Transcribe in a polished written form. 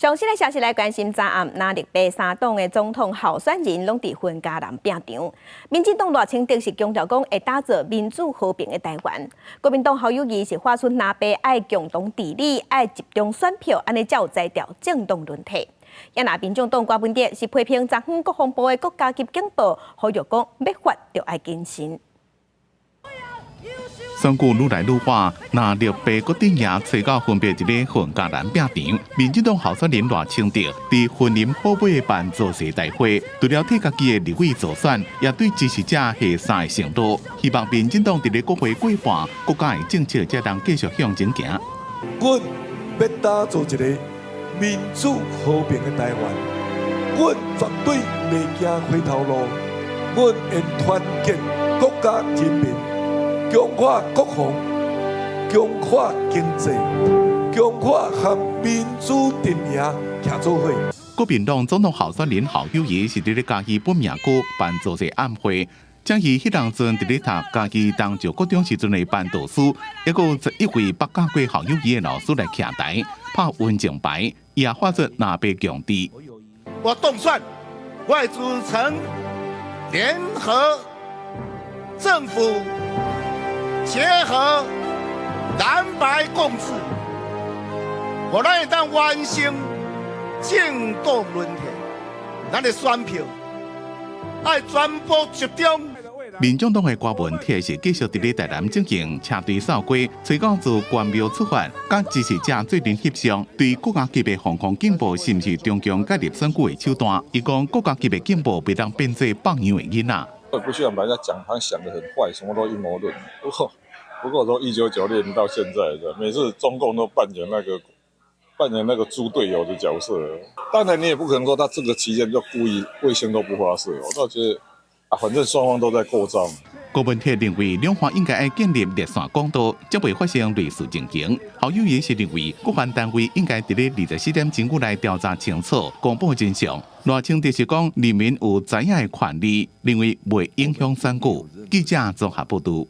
上新的消息來關心，昨暗藍綠白三黨的總統候選人攏佇雲嘉南拼場。民進黨賴清德是強調講會打造民主和平的台灣，國民黨侯友宜是發出藍白愛共同治理、愛集中選票，按呢才有才調政黨輪替。也若民眾黨郭文哲是批評昨昏國防部的國家級警報，呼籲講欲發著愛謹慎。選舉愈來愈熱，藍綠白閣陣營揣到分別佇咧雲嘉南拼場。民進黨候選人賴清德佇雲林虎尾辦造勢大會，除了替家己的立委助選，也對支持者下三個承諾，希望民進黨佇咧國會過半，國家的政策才通繼續向前行。阮欲打造一個民主和平的台灣，阮絕對袂行回頭路，阮會團結國家人民，強化國防，強化經濟，強化和民主陣營徛做伙。國民黨總統候選人侯友宜是佇咧嘉義本命區辦造勢晚會，將伊彼當陣佇咧讀嘉義東石國中時陣的班導師，抑閣有11位捌教過侯友宜的老師來徛台拍溫情牌，伊也發出藍白共治。我當選，我會組成聯合政府。結合藍白共治，予咱會當完成政黨輪替，咱的選票愛全部集中。民眾黨的郭文鐵是繼續佇咧台南進行車隊掃街，揣到自關廟出發，佮支持者做陣翕相，對國家級的防空警報是毋是中共介入選舉的手段？伊講國家級的警報袂當變做放羊的囡仔。我不希望把人家講，他想得很壞，什麼都陰謀論。不過從1996年到現在的，每次中共都扮演那個豬隊友的角色。當然你也不可能說他這個期間就故意衛星都不發射。我倒覺得啊，反正雙方都在過招。郭文鐵認為兩岸應該愛建立熱線管道，才袂發生類似情形。侯友宜是認為國安單位應該佇咧24點鐘內調查清楚，公布真相。賴清德是講人民有知影的權利，認為袂影響選舉。記者綜合報導。